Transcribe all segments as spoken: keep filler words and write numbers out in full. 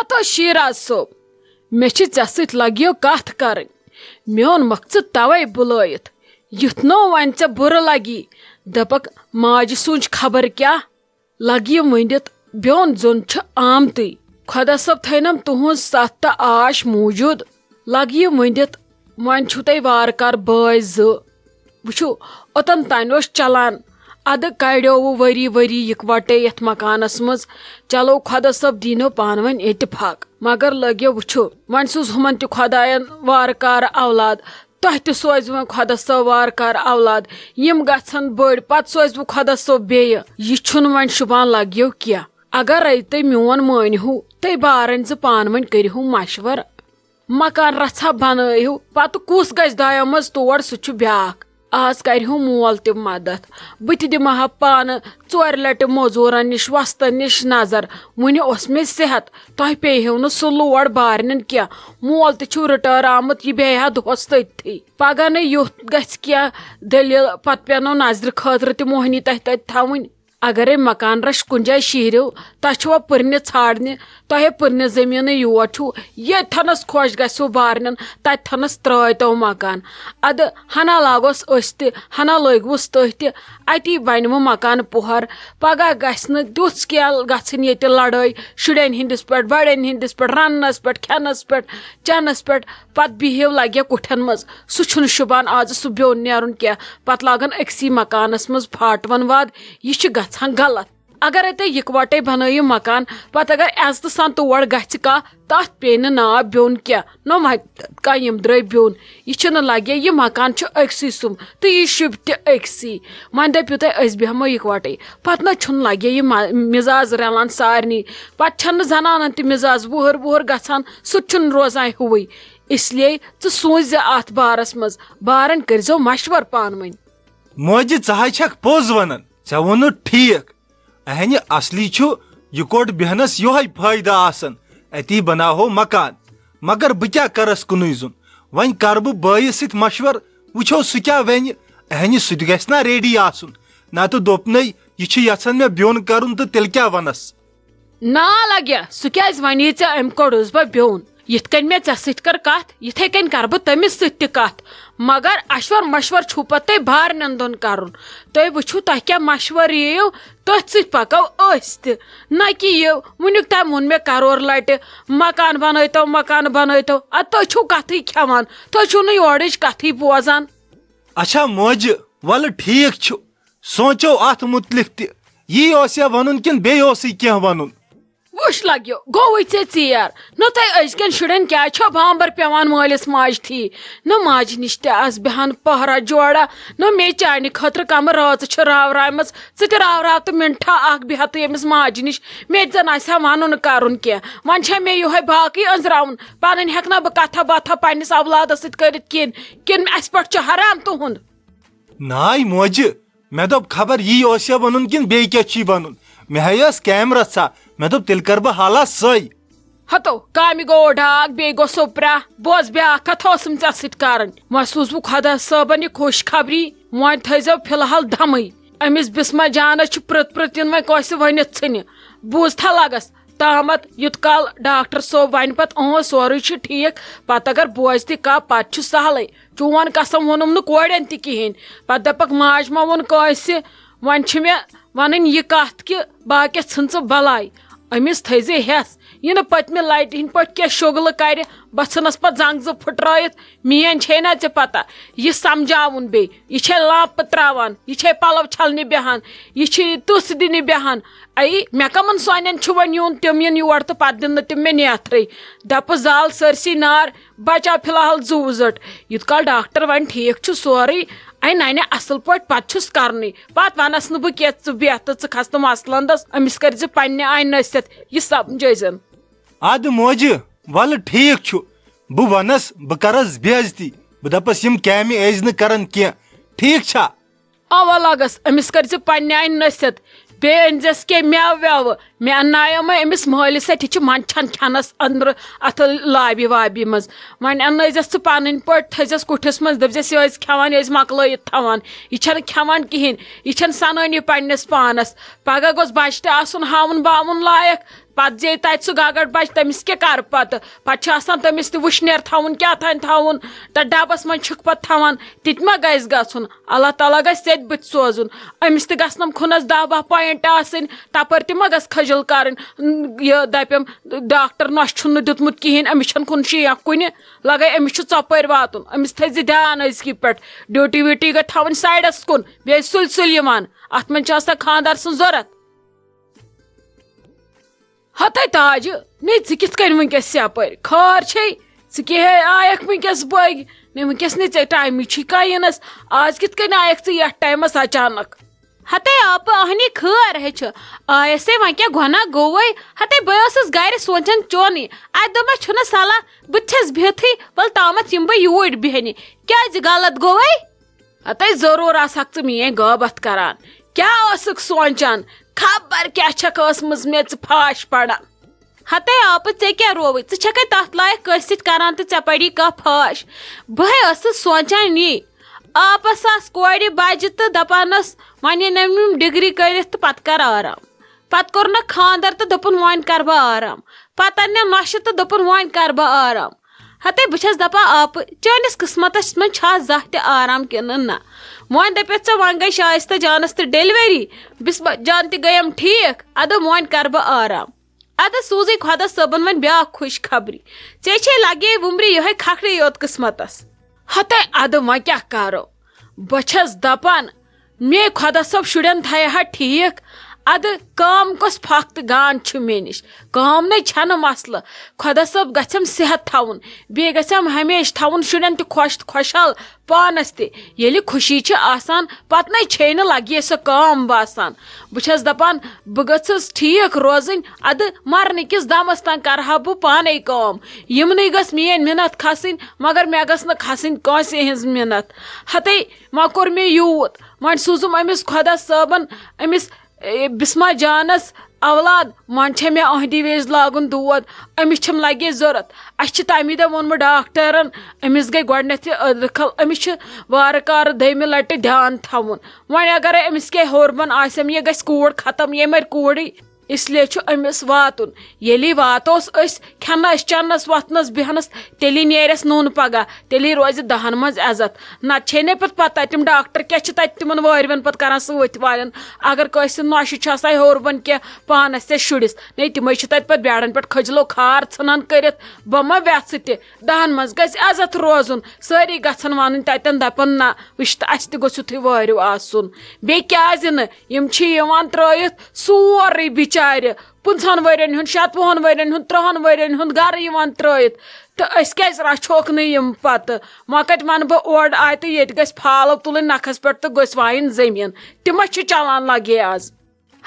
ہتو شیراز صٲب، مےٚ چھِ ژےٚ سۭتۍ لگیو کتھ کرٕنۍ۔ میون مقصد توے بُلٲیِتھ، یُتھ نہٕ وۄنۍ ژےٚ بُرٕ لگی، دپکھ ماجہِ سوٗنچ خبر کیٛاہ۔ لگہِ ؤنِتھ، بیوٚن زوٚن چھُ آمتٕے۔ خۄدا صٲب تھٲینم تُہنٛز ستھ تہٕ آش موٗجوٗد۔ لگہِ ؤنِتھ، وۄنۍ چھُو تۄہہِ وارٕ کارٕ بٲے زٕ۔ وٕچھِو، اوٚتن تانۍ اوس چلان، ادٕ کڑیووٕ ؤری ؤری یِکوٹے یتھ مکانس منٛز۔ چلو، خۄدا صٲب دینو پانہٕ ؤنۍ اتفاق۔ مگر لٲگِو وٕچھِو، وۄنۍ سوٗز ہُمن تہِ خۄداین وارٕ کارٕ اولاد، تۄہہِ تہِ سوزِ وۄنۍ خۄدا صٲب وارٕ کارٕ اولاد۔ یِم گژھن بٔڑۍ، پتہٕ سوزِ وۄنۍ خۄدا صٲب بیٚیہِ۔ یہِ چھُنہٕ وۄنۍ شوٗبان لگیو کینٛہہ۔ اگرے تُہۍ میون مٲنِہو، تُہۍ بارٕنۍ زٕ پانہٕ ؤنۍ کٔرِہو مشورٕ۔ مکان رژھا بنٲیِو، پتہٕ کُس گژھِ دۄیو منٛز تور، سُہ چھُ بیٛاکھ۔ آز کرِہو مول تہِ مدد۔ بہٕ تہِ دِمہٕ ہا پانہٕ ژورِ لٹہِ موزوٗرن نِش، وۄستن نِش نظر۔ وُنہِ اوس مےٚ صحت، تۄہہِ پیٚیہِ ہو نہٕ سُہ لوڈ بارنٮ۪ن کینٛہہ۔ مول تہِ چھُو رِٹٲر آمُت، یہِ بیٚہہِ ہا دۄہس تٔتھی۔ پگاہ نہٕ یُتھ گژھِ کینٛہہ دٔلیٖل، پتہٕ پیٚنو نظرِ خٲطرٕ تہِ موہنی تۄہہِ تتہِ تھاوٕنۍ۔ اگرے مکان رش کُنہِ جایہِ شیہرِو، تۄہہِ چھُوا پٕرنہِ ژھانڈنہِ؟ تۄہے پٕرنہِ زٔمیٖنٕے یوت چھُو، ییٚتہِ تھنس خۄش گژھِوٕ بارنٮ۪ن، تتہِ تھنس ترٛٲے تو مکان۔ ادٕ ہنا لاگوس أسۍ تہِ، ہنا لٲگوُس تُہۍ تہِ، اتی بنہِ وۄنۍ مکان پُہر۔ پگاہ گژھِ نہٕ تیُتھ scale گژھٕنۍ ییٚتہِ لڑٲے شُرٮ۪ن ہٕنٛدِس پٮ۪ٹھ، بڑٮ۪ن ہٕنٛدِس پٮ۪ٹھ، رننس پٮ۪ٹھ، کھٮ۪نس پٮ۪ٹھ، چٮ۪نس پٮ۪ٹھ۔ پتہٕ بِہِو لگہِ کُٹھٮ۪ن منٛز۔ سُہ چھُنہٕ شوٗبان آز سُہ بیوٚن نیرُن کینٛہہ۔ پتہٕ لاگن أکسٕے مکانس منٛز پھاٹوَن واد۔ یہِ چھُ گژھان غلط۔ اگرے تُہۍ یِکوٹے بنٲیِو مکان، پتہٕ اگر عزتہٕ سان تور گژھِ کانٛہہ، تتھ پیٚیہِ نہٕ ناو بیوٚن کینٛہہ۔ نہ مہ کانٛہہ یِم درٛٲے بیوٚن۔ یہِ چھُنہٕ لگہِ، یہِ مکان چھُ أکسٕے سُم تہٕ یہِ شوٗبہِ تہِ أکسٕے۔ وۄنۍ دٔپِو تُہۍ أسۍ بیٚہمو یِکوٹے، پتہٕ نہ چھُنہٕ لگہِ یہِ ما-، مزاز رلان سارنٕے۔ پتہٕ چھنہٕ زنانن تہِ مزاز وُہر وُہر گژھان، سُہ تہِ چھُنہٕ روزان ہیُوٕے۔ اس لیے ژٕ سوٗنچ زِ اتھ بارس منٛز، بارن کٔرزیو مشور پانہٕ ؤنۍ۔ موجہِ، ژٕ ہاے چھکھ پوٚز ونان، ژےٚ ووٚنُتھ ٹھیک۔ اہنہِ اصلی چھُ یِکوٹ بیہنس یۄہے فٲیدٕ آسان، اتی بناوہو مکان۔ مگر بہٕ کیاہ کرس کُنُے زوٚن؟ وۄنۍ کرٕ بہٕ بٲیِس سۭتۍ مشور، وٕچھو سُہ کیاہ ونہِ۔ اہنہِ سُہ تہِ گژھِ نا ریڈی آسُن، نتہٕ دوٚپنَے یہِ چھُ یژھان مےٚ بیوٚن کرُن تہٕ تیٚلہِ کیاہ ونس؟ نا لگیا، سُہ کیازِ ونی ژےٚ أمۍ کوٚڑُس بہٕ بیوٚن؟ یِتھ کٔنۍ مےٚ ژےٚ سۭتۍ کٔر کتھ، یِتھے کٔنۍ کرٕ بہٕ تٔمِس سۭتۍ تہِ کتھ۔ مگر اشور مشور چھُو پتہٕ تۄہہِ بارنٮ۪ن دۄن کرُن۔ تُہۍ وٕچھِو تۄہہِ کیاہ مشور یِیو، تٔتھۍ سۭتۍ پکو أسۍ تہِ۔ نہ کہِ یہِ وٕنیُک تام ووٚن مےٚ کرور لٹہِ، مکان بنٲیتو، مکان بنٲیتو۔ ادٕ تُہۍ چھِو کتھٕے کھٮ۪وان، تُہۍ چھِو نہٕ یورٕچ کتھٕے بوزان۔ اچھا موجہِ، ولہٕ ٹھیک چھُ، سونٛچو اتھ مُتعلق تہِ۔ یی اوس یا ونُن کِنہٕ بیٚیہِ اوسُے کینٛہہ ونُن؟ وٕچھ لگیو، گوٚوٕے ژےٚ ژیر۔ نہ تۄہہِ أزکٮ۪ن شُرٮ۪ن کیٛازِ چھو بامبر پٮ۪وان مٲلِس ماجہِ تھی؟ نہ ماجہِ نِش تہِ آس بیٚہان پہرا جوڑا، نہ مے چانہِ خٲطرٕ کمہٕ رٲژٕ چھِ راوراومٕژ۔ ژٕ تہِ راوراو تہٕ مِنٹھا اکھ بیٚہہ تہٕ ییٚمِس ماجہِ نِش۔ مے تہِ زن آسہِ ہا ونُن کرُن کینٛہہ۔ وۄنۍ چھا مے یِہوے باقٕے أنٛزراوُن؟ پنٕنۍ ہٮ۪کہٕ نا بہٕ کتھا باتھا پننِس اولادس سۭتۍ کٔرِتھ کِنۍ، کِنہٕ اسہِ پٮ۪ٹھ چھُ حرام تُہُنٛد؟ ناے موجہِ، مےٚ دوٚپ خبر یی اوس یا وَنُن کِنہٕ بیٚیہِ کیٛاہ چھُے وَنُن۔ مےٚ ہے ٲس کیمرہ ژھا، مےٚ دوٚپ تیٚلہِ کَرٕ بہٕ حالہ سۄے۔ ہتو، کامہِ گوٚو ڈاک، بیٚیہِ گوٚو سوپرا۔ بوز بیٛاکھ کتھ ٲسٕم ژےٚ سۭتۍ کَرٕنۍ۔ وۄنۍ سوٗز بہٕ خۄدا صٲبن یہِ خۄشخبری، وۄنۍ تھٲیزیو فی الحال دمٕے۔ أمِس بسمہ جانس چھُ پرٛژھ پرٛژھ یُن وۄنۍ کٲنٛسہِ ؤنِتھ ژھٕنہِ۔ بوٗزتھا لگس؟ تامتھ یُت کال ڈاکٹر صٲب ونہِ پتہٕ، اۭں، سورُے چھُ ٹھیٖک، پتہٕ اگر بوزِ تہِ کانٛہہ، پتہٕ چھُ سہلٕے۔ چون قسم ووٚنُم نہٕ کورٮ۪ن تہِ کِہیٖنۍ۔ پتہٕ دپکھ، ماجہِ ما ووٚن کٲنٛسہِ؟ وۄنۍ چھِ مےٚ ونٕنۍ یہِ کتھ کہِ باقیس ژھٕن ژٕ بلاے، أمِس تھٲیزِ ہٮ۪س۔ یہِ نہٕ پٔتمہِ لٹہِ ہٕنٛدۍ پٲٹھۍ کینٛہہ شُغلہٕ کرِ، بہٕ ژھٕنس پتہٕ زنٛگ زٕ پھٕٹرٲیِتھ۔ میٲنۍ چھے نا ژےٚ پتہ، یہِ سمجھاوُن بیٚیہِ، یہِ چھے لامپہٕ تراوان، یہِ چھے پلو چھلنہِ بیہان، یہِ چھِ تٕژھ دِنہِ بیہان۔ اَیی، مےٚ کَمَن سونٮ۪ن چھُ وۄنۍ یُن؟ تِم یِن یور تہٕ پَتہٕ دِن نہٕ تِم مےٚ نیتھرٕے۔ دَپہٕ زال سٲرسٕے نار، بَچاو فی الحال زُو زٔٹ۔ یوٗت کال ڈاکٹر وَنہِ ٹھیٖک چھُ سورُے، اَے نَنہِ اَصٕل پٲٹھۍ، پَتہٕ چھُس کَرنُے۔ پَتہٕ وَنَس نہٕ بہٕ کینٛہہ، ژٕ بیٚہہ تہٕ ژٕ کھَس نہٕ مَسلَن دَس، أمِس کٔرۍ زِ پنٛنہِ آیہِ نصیحت، یہِ سَمجھٲے زٮ۪ن۔ اَدٕ موجہِ، وَلہٕ ٹھیٖک چھُ، بہٕ وَنَس، بہٕ کَرَس بے عزتی، بہٕ دَپَس یِم کامہِ ٲسۍ نہٕ کَران کینٛہہ، ٹھیٖک چھا؟ اوا لگس، أمِس کٔرۍ زِ پننہِ آیہِ نصیحت۔ بیٚیہِ أنۍ زٮ۪س کینٛہہ مٮ۪وٕ وٮ۪وٕ۔ مےٚ اننایو مےٚ أمِس مٲلِس اَتھِ، یہِ چھِ منٛدچھان کھٮ۪نس أنٛدرٕ اَتھ لابی وابی منٛز۔ وۄنۍ اننٲے زٮ۪س ژٕ پنٕنۍ پٲٹھۍ، تھٲے زٮ۪س کُٹھِس منٛز، دٔپۍ زٮ۪س، یہِ ٲسۍ کھٮ۪وان، یہِ ٲسۍ مۄکلٲیِتھ تھاوان۔ یہِ چھَنہٕ کھٮ۪وان کِہیٖنۍ، یہِ چھَنہٕ سنٲنی پننِس پانس۔ پگاہ گوٚژھ بچہِ تہِ آسُن ہاوُن باوُن لایق۔ پتہٕ زیٚیہِ تتہِ سُہ گگر بچہِ، تٔمِس کیٛاہ کرٕ پتہٕ؟ پتہٕ چھُ آسان تٔمِس تہِ وٕشنیر تھاوُن، کیٛاہ تام تھاوُن، تتھ ڈبس منٛز چھِکھ پتہٕ تھاوان۔ تہِ تہِ ما گژھِ گژھُن؟ اللہ تعالیٰ گژھِ ژےٚ تہِ بٕتھِ سوزُن۔ أمِس تہِ گژھنم کھُنس دہ باہ point آسٕنۍ، تپٲرۍ تہِ ما گژھِ خجل کرٕنۍ؟ یہِ دپٮ۪م، ڈاکٹر نۄشہِ چھُنہٕ دیُتمُت کِہیٖنۍ، أمِس چھَنہٕ کُنہِ شیٖنٛکھ کُنہِ۔ لگے أمِس چھُ ژۄپٲرۍ واتُن، أمِس تھٲیزِ دیان أزکی پٮ۪ٹھ۔ ڈیوٹی ویوٹی گٔے تھاوٕنۍ سایڈس کُن، بیٚیہِ سُلۍ سُلۍ یِوان۔ اتھ منٛز چھِ آسان خاندار سٕنٛز ضروٗرت۔ ہتے تاجہِ، نے ژٕ کِتھ کٔنۍ وٕنکیٚس یپٲرۍ؟ خٲر چھے؟ ژٕ کیٛاہ ہے آیکھ وٕنکیٚس بٲگۍ؟ نے وٕنکیٚس نے ژےٚ ٹایمٕے چھُے کانٛہہ یِنس۔ آز کِتھ کٔنۍ آیکھ ژٕ یتھ ٹایمس اچانک؟ ہتے آپہٕ اہنی خٲر ہے چھُ۔ آیسے وۄنۍ کیٛاہ گۄناہ گوٚوے؟ ہتے بہٕ ٲسٕس گرِ سونٛچان چونٕے۔ اتہِ دوٚپ مےٚ چھُنہٕ صلاح، بہٕ تہِ چھَس بِہتھٕے، وَلہٕ تامَتھ یِمہٕ بہٕ یوٗرۍ بیٚہنہِ۔ کیٛازِ غلط گوٚوے؟ ہتے ضروٗر آسہٕ ہکھ ژٕ میٛٲنۍ غٲبت کران۔ کیٛاہ ٲسٕکھ سونٛچان؟ خبر کیٛاہ چھکھ ٲسمٕژ مےٚ ژٕ پھاش پران۔ ہتے آپہٕ، ژےٚ کیٛاہ رووُے؟ ژٕ چھکھے تتھ لایق کٲنٛسہِ سۭتۍ کران تہٕ ژےٚ پری کانٛہہ پھاش؟ بہٕ ہے ٲسٕس سونٛچان یی۔ آپس آس کورِ بجہِ تہٕ دپان ٲس، وۄنۍ أنِم یِم ڈگری کٔرِتھ تہٕ پتہٕ کر آرام۔ پتہٕ کوٚرنکھ خاندر تہٕ دوٚپُن، وۄنۍ کر بہٕ آرام۔ پتہٕ اننہِ نۄشہِ تہٕ دوٚپُن، وۄنۍ کر بہٕ آرام۔ ہتے بہٕ چھَس دپان آپہٕ، چٲنِس قٕسمتس منٛز چھا زانٛہہ تہِ آرام کِنہٕ نہ؟ وۄنۍ دٔپِتھ ژےٚ، وۄنۍ گٔے شایستہ جانس تہِ ڈیلیوری، بسمہ جان تہِ گٔیم ٹھیٖک، ادٕ وۄنۍ کر بہٕ آرام۔ ادٕ سوٗزٕے خۄدا صٲبن وۄنۍ بیٛاکھ خوش خبری۔ ژےٚ چھے لگے وُمرِ یِہوٚے کھکھرے یوت قٕسمتس۔ ہتے ادٕ وۄنۍ کیٛاہ کرو؟ بہٕ چھَس دپان، مے خۄدا صٲب شُرٮ۪ن تھایہِ ہا ٹھیٖک، ادٕ کٲم کۄس پھکھ تہٕ گان چھِ مےٚ نِش؟ کٲم نے چھَنہٕ مسلہٕ، خۄدا صٲب گژھٮ۪م صحت تھاوُن، بیٚیہِ گژھٮ۪م ہمیشہِ تھاوُن شُرٮ۪ن تہِ خۄش تہٕ خۄشحال، پانس تہِ۔ ییٚلہِ خوشی چھِ آسان، پتہٕ نے چھے نہٕ لگہِ سۄ کٲم باسان۔ بہٕ چھَس دپان، بہٕ گٔژھٕس ٹھیٖک روزٕنۍ، ادٕ مرنہٕ کِس دمس تام کرٕ ہا بہٕ پانے کٲم۔ یِمنٕے گٔژھ میٲنۍ مِنت کھسٕنۍ، مگر مےٚ گٔژھ نہٕ کھسٕنۍ کٲنٛسے ہٕنٛز مِنت۔ ہتے، وۄنۍ کوٚر مےٚ یوٗت، وۄنۍ سوٗزُم أمِس خۄدا صٲبن، أمِس، اے، بسمہ جانس اولاد، وۄنۍ چھےٚ مےٚ أہنٛدِ وِزِ لاگُن دود، أمِس چھَم لگے ضوٚرتھ۔ اَسہِ چھِ تَمی دۄہ ووٚنمُت ڈاکٹرن، أمِس گٔے گۄڈٕنٮ۪تھ یہِ أدرٕ کھل، أمِس چھُ وارٕ کارٕ دوٚیمہِ لٹہِ دیان تھاوُن۔ وۄنۍ اگرے أمِس کیٛاہ ہیوٚر بۄن آسٮ۪م، یہِ گژھِ کوٗر ختم، یہِ مرِ کوٗرٕے۔ اس لیے چھُ أمِس واتُن۔ ییٚلی واتوس أسۍ کھٮ۪نس، چٮ۪نس، وۄتھنس، بیٚہنس، تیٚلی نیرٮ۪س نوٗن پگاہ، تیٚلی روزِ دہن منٛز عزت۔ نتہٕ چھے نے پتہٕ پتہ تِم ڈاکٹر کیٛاہ چھِ تتہِ تِمن وٲرۍوٮ۪ن پتہٕ کران سۭتۍ والٮ۪ن۔ اگر کٲنٛسہِ نۄشہِ چھُ آسان ہیوٚر بۄن کینٛہہ پانس یا شُرِس، نے تِمے چھِ تتہِ پتہٕ بیڈن پٮ۪ٹھ کھٔجلو کھار ژھٕنان کٔرِتھ۔ بہٕ ما وٮ۪ژھٕ تہِ؟ دہن منٛز گژھِ عزت روزُن۔ سٲری گژھن ونٕنۍ تتٮ۪ن، دپن، نہ، وٕچھ تہٕ، اسہِ تہِ گوٚژھ یُتھُے وٲرِو آسُن۔ بیٚیہِ کیٛازِ نہٕ؟ یِم چھِ یِوان ترٲیِتھ سورُے بِچارِ، پٕنٛژٕہن ؤرین ہُنٛد، شَتوُہن ؤرین ہُنٛد، تٕرٛہن ؤرین ہُنٛد گرٕ یِوان ترٲیِتھ۔ تہٕ أسۍ کیٛازِ رچھوکھ نہٕ یِم پتہٕ؟ وۄنۍ کتہِ ونہٕ بہٕ، اورٕ آیہِ تہٕ ییٚتہِ گژھِ فالو تُلٕنۍ نکھس پٮ۪ٹھ تہٕ گٔژھۍ وایِنۍ زٔمیٖن۔ تِم ما چھِ چلان لگے از؟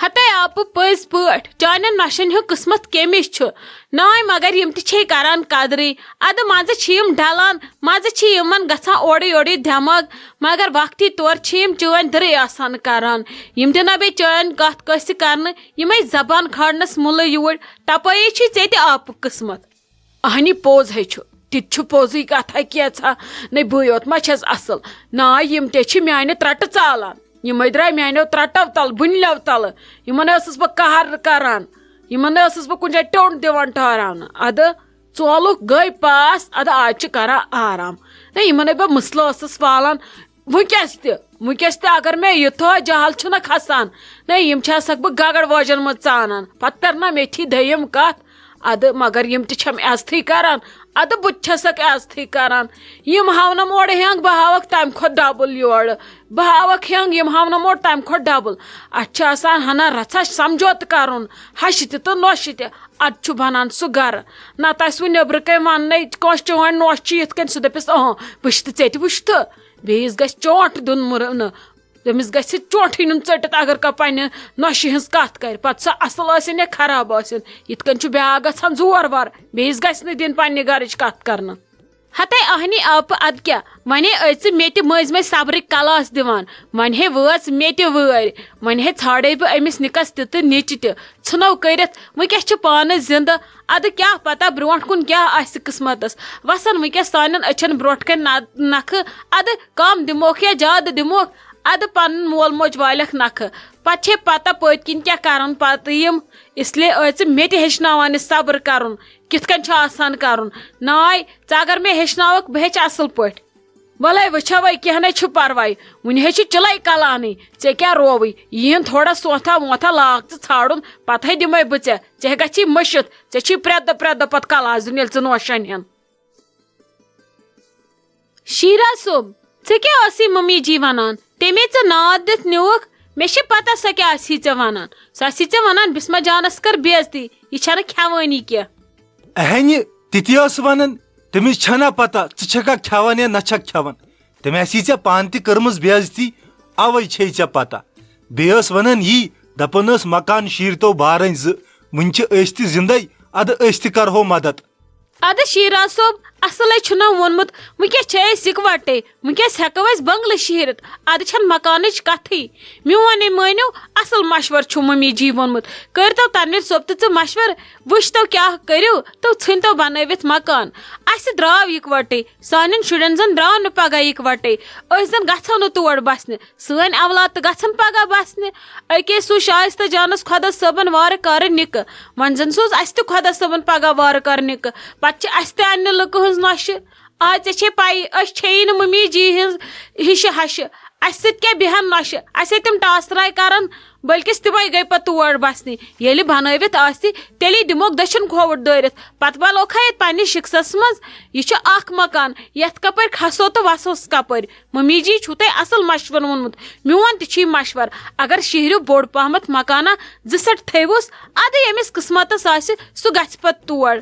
ہتے آپہٕ، پٔزۍ پٲٹھۍ، چانٮ۪ن نۄشن ہُنٛد قٕسمت کٔمِس چھُ؟ نانۍ، مگر یِم تہِ چھے کران قدرٕے۔ ادٕ منٛزٕ چھِ یِم ڈلان، منٛزٕ چھِ یِمن گژھان اورٕ یورٕ یہِ دٮ۪ماغ، مگر وقتی طور چھِ یِم چٲنۍ دٕرٕے آسان کران۔ یِم دِنا بیٚیہِ چٲنۍ کتھ کٲنٛسہِ کرنہٕ، یِمے زبان کھارنس مُلہٕ یوٗرۍ۔ تپٲیی چھُے ژےٚ تہِ آپُک قٕسمت۔ اہنی پوٚز ہے چھُ، تہِ تہِ چھُ پوٚزُے کتھا کینٛژھا۔ نے بٕے یوت ما چھَس اصل؟ نا، یِم تے چھِ میانہِ ترٹہٕ ژالان۔ یِمے درٛاے میانیو ترٹو تل، بُنلٮ۪و تلہٕ۔ یِمن ٲسٕس بہٕ قہر کران، یِمن ٲسٕس بہٕ کُنہِ جایہِ ٹیوٚنٛڈ دِوان ٹھہراونہٕ۔ ادٕ ژولُکھ گٔے پاس، ادٕ آز چھِ کران آرام۔ نے یِمن ہے بہٕ مسلہٕ ٲسٕس والان، وٕنکیٚس تہِ، وٕنکیٚس تہِ اگر مےٚ یہِ تھٲے، جہل چھُنہ کھسان۔ نے، یِم چھِ آسکھ بہٕ گگر واجن منٛز ژانان۔ پتہٕ پٮ۪رنہ مےٚ تھی دوٚیِم کتھ۔ ادٕ مگر یِم تہِ چھَم عزتھٕے کران، ادٕ بہٕ تہِ چھسکھ عزتھٕے کران۔ یِم ہاونم اورٕ ہینگ، بہٕ ہاوکھ تمہِ کھۄتہٕ ڈبل یورٕ۔ بہٕ ہاوکھ ہینگ، یِم ہاونم اورٕ تمہِ کھۄتہٕ ڈبل۔ اتھ چھِ آسان ہنا رژھا سمجھوتہٕ کرُن، ہشہِ تہِ تہٕ نۄشہِ تہِ۔ ادٕ چھُ بنان سُہ گرٕ۔ نتہٕ آسہِ وۄنۍ نیٚبرٕ کنہِ وننے کٲنٛسہِ، چٲنۍ نۄش چھِ یِتھ کٔنۍ، سُہ دٔپِس، اہں، وٕچھ تہٕ ژےٚ تہِ وٕچھ تہٕ۔ بیٚیِس گژھِ چونٛٹھ دیُن مُرنہٕ۔ تٔمِس گژھِ چونٛٹھٕے نیُن ژٔٹِتھ، اگر کانٛہہ پننہِ نۄشہِ ہٕنٛز کتھ کرِ، پتہٕ سۄ اصل ٲسِن یا خراب ٲسِن، یِتھ کٔنۍ چھُ بیٛاکھ گژھان زور ور، بیٚیِس گژھِ نہٕ دِنۍ پننہِ گرٕچ کتھ کرنہٕ۔ ہتے اہنی آپہٕ، ادٕ کیٛاہ، ونے ٲسۍ ژٕ مےٚ تہِ مٔنٛزۍ مٔنٛزۍ صبرٕکۍ کلاس دِوان، وۄنۍ ہے وٲژ مےٚ تہِ وٲرۍ، وۄنۍ ہے ژھانٛڈے بہٕ أمِس نِکس تہِ تہٕ نِچہِ تہِ، ژھٕنو کٔرِتھ، وٕنکیٚس چھِ پانہٕ زِندٕ۔ ادٕ کیٛاہ پتہ برونٛٹھ کُن کیٛاہ آسہِ قٕسمتس۔ وسان وٕنکیٚس سانٮ۪ن أچھن برونٛٹھ کنہِ نہ-، نکھٕ۔ ادٕ کم دِموکھ یا زیادٕ دِموکھ، ادٕ پنُن مول موج والکھ نکھٕ۔ پتہٕ چھے پتہ پٔتۍ کِنۍ کیٛاہ کرن پتہٕ یِم۔ اس لیے ٲسۍ ژٕ مےٚ تہِ ہیٚچھناوان یہِ صبر کرُن، کِتھ کٔنۍ چھُ آسان کرُن۔ ناے، ژٕ اگر مےٚ ہیٚچھناوکھ، بہٕ ہیٚچھِ اصل پٲٹھۍ۔ وَلَے وٕچھو وَے، کینٛہہ نَے چھُ پَرواے، وٕنہِ ہے چھُ چِلَے کَلانٕے۔ ژےٚ کیٛاہ رووٕے؟ یِیِن تھوڑا سونٛتھا وونٛتھا لاگ ژٕ ژھانٛڈُن، پَتہٕ ہے دِمَے بہٕ ژےٚ۔ ژےٚ گژھی مٔشِتھ، ژےٚ چھی پرٛٮ۪تھ دۄہ پرٛٮ۪تھ دۄہ پَتہٕ کَلاس دیُن، ییٚلہِ ژٕ نوشَن ہٮ۪ن۔ شیرا صٲب، ژےٚ کیٛاہ ٲسٕے مٔمی جی وَنان؟ تٔمے ژےٚ ناد دِتھ نیوٗکھ، مےٚ چھِ پَتہ سۄ کیٛاہ آسہِ ژےٚ وَنان۔ سۄ آسہِ ژےٚ وَنان، بِسمہ جانَس کَر بے عزتی، یہِ چھَنہٕ کھٮ۪وٲنی کینٛہہ۔ اہنہِ، تِتہِ ٲس ونان، تٔمِس چھنا پتہ ژٕ چھکھا کھٮ۪وان یا نہ چھکھ کھٮ۪وان۔ تٔمۍ آسی ژےٚ پانہٕ تہِ کٔرمٕژ بے عزتی، اوے چھے ژےٚ پتہ۔ بیٚیہِ ٲس ونان یی، دپان ٲس مکان شیٖرتو بارٕنۍ زٕ، وُنہِ چھِ أسۍ تہِ زندے، ادٕ أسۍ تہِ کرہو مدد۔ ادٕ شیرا صٲب، اصلے چھُنہ ووٚنمُت، وۄنۍ کیٛاہ چھِ أسۍ یِکوٹے؟ وٕنکیٚس ہٮ۪کو أسۍ بنگلہٕ شیہرِتھ، ادٕ چھنہٕ مکانٕچ کتھٕے۔ میون ہے مٲنِو، اصل مشورٕ چھُ ممی جی ووٚنمُت۔ کٔرۍتو تنویر صٲب تہٕ ژٕ مشورٕ، وٕچھتو کیٛاہ کٔرِو تہٕ ژھٕنۍتو بنٲوِتھ مکان۔ اسہِ درٛاو یِکوٹے، سانٮ۪ن شُرٮ۪ن زن درٛاو نہٕ پگاہ یِکوٹے۔ أسۍ زن گژھو نہٕ تور بسنہِ، سٲنۍ اولاد تہٕ گژھن پگاہ بسنہِ۔ أکے سُہ شایستہ جانس خۄدا صٲبن وارٕ کارٕ نِکہٕ، وۄنۍ زن سوز اسہِ تہِ خۄدا صٲبن پگاہ وارٕ کارٕ نِکہٕ۔ پتہٕ چھِ اسہِ تہِ اننہِ لُکہٕ ہٕنٛز نۄشہِ۔ آ، ژےٚ چھے پَیی، أسۍ چھے نہٕ مٔمی جی ہٕنٛز ہِشہِ ہَشہِ۔ اَسہِ سۭتۍ کیٛاہ بیٚہَن نۄشہِ؟ اَسے تِم ٹاسراے کَرَن، بٔلکِس تِمَے گٔے پَتہٕ تور بَسنہِ۔ ییٚلہِ بَنٲوِتھ آسہِ، تیٚلی دِموکھ دٔچھُن کھووُر دٲرِتھ۔ پَتہٕ وَلوکھا ییٚتہِ پنٛنِس شِکسَس منٛز۔ یہِ چھُ اَکھ مکان، یَتھ کَپٲرۍ کھسو تہٕ وَسوس کَپٲرۍ۔ مٔمی جی چھُو تۄہہِ اَصٕل مَشوَر ووٚنمُت۔ میون تہِ چھُے مَشوَر، اگر شِہرِو بوٚڑ پَہمَتھ مکانہ زٕ سٮ۪ٹ تھٲیوُس، اَدٕ ییٚمِس قٕسمَتَس آسہِ، سُہ گژھِ پَتہٕ تور۔